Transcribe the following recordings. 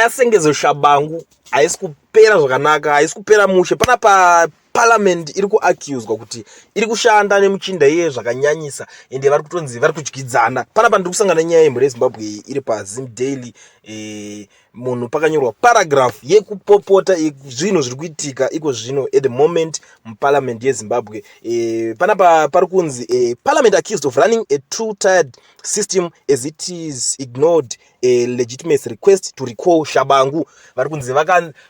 yaSengezo Shabangu haisi kupera zvakanaka, haisi kupera mushe. Panapa parliament iri kuaccuswa kuti iri kushanda nemuchinda iye zvakanyanyisa, ende vari kutonzi vari kudyidzana. Panapa ndiri kusangana nenyaya yemhuri yeZimbabwe iyi iri paZim Daily. Munhu pakanyorwa paragraph yekupopota zvinhu zviri kuitika iko zvino at the moment muparliament yeZimbabwe. Panapa pari kunzi parliament accused of running a two tired system as it is ignored a legitimate request to recall Shabangu. Vari kunzi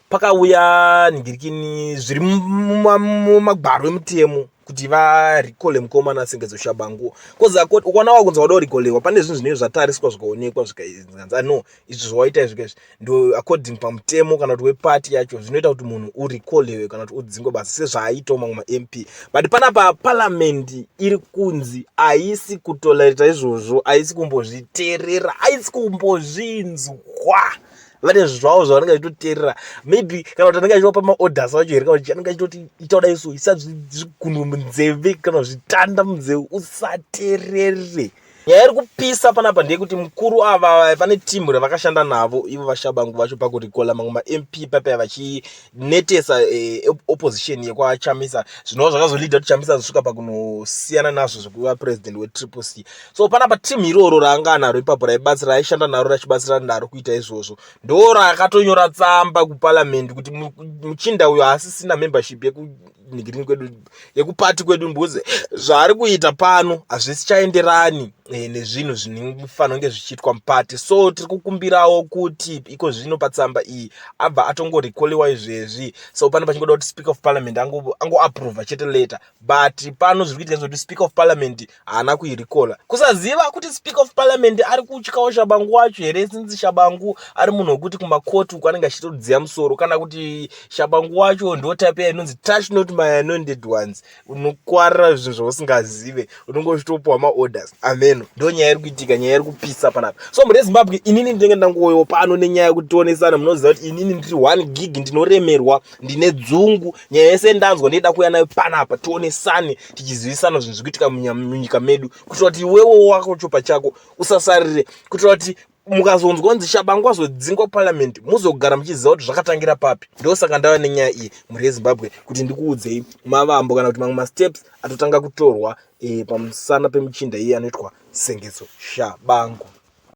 pakauya ningirikini zviri mumagwaro emutemo kuti varecole mukomana Sengezo Shabangu, 'cause ukaona wakunzi wada kurecolewa, pane zvinhu zvinenge zvatariswa, zvikaonekwa, zvikanzi, "No, izvi zvawaita izvi izvi ndo according pamutemo kana kuti wepati yacho zvinoita kuti munhu urecolewe kana kuti udzingwe basa," sezvaaitawo mamwe maMP. But panapa parliament iri kunzi haisi kutolerata izvozvo, haisi kumbozviteerera, haisi kumbozvinzwa. Vane zvavo zvavanenge vachitoteerera maybe, kana kuti anenge achivapa maorders acho here, kana kuti anenge achitoti, "Ita kudai so, isa zvigunwe munzeve kana zvitanda munzeve, usateerere." Nyaya iri kupisa panapa ndeyekuti mukuru ava vane timu ravakashanda navo ivo vaShabangu vacho pakurecalla mamwe maMP papaya, vachinetesa opposition yekwaChamisa, zvinova zvakazoleada kuti Chamisa azosvika pakunosiyana nazvo zvekuva president weTriple C. So panapa timu iroro raanga anaro ipapo raibatsira, raishanda naro, rachibatsirana naro kuita izvozvo, ndo rakatonyora tsamba kuparliament kuti muchinda uyo haasisina membership yekunhigirini kwedu, yekupati kwedu, because zvaari kuita pano hazvisichaenderani nezvinhu zvinofanira kunge zvichiitwa mupati. So tiri kukumbirawo kuti iko zvino patsamba iyi abva atongorecalliwa izvezvi. So pane pachingoda kuti Speaker of Parliament angoapprova chete later, but pano zviri kuitika zvekuti Speaker of Parliament haana kuirecalla. Kusaziva kuti Speaker of Parliament ari kutyawo Shabangu wacho here, since Shabangu ari munhu wekuti kumakoti uko anenge achitodziya musoro, kana kuti Shabangu wacho ndo type iya inonzi, "Touch not my anointed ones," unokwarira zvinhu zvausingazive, unonge uchitopiwa maorders ameno. Ndo nyaya iri kuitika, nyaya iri kupisa panapa. So mhuri yeZimbabwe, inini ndinenge ndangoyo pano nenyaya yekuti tionesana. Munoziva kuti inini ndiri 1 gig, ndinoremerwa, ndine dzungu. Nyaya yese ndanzwa, ndinoda kuuya nayo panapa, tionesane, tichizivisana zvinhu zviri kuitika munyika medu, kuitira kuti iwewo wakocho pachako usasarire, kuitira kuti mukazonzwa kunzi Shabangu azodzingwa parliament, muzogara muchiziva kuti zvakatangira papi. Ndosaka ndava nenyaya iyi, mhuri yeZimbabwe, kuti ndikuudzei mavambo kana kuti mamwe masteps atotanga kutorwa pamusana pemuchinda iye anoitwa Sengezo Shabangu.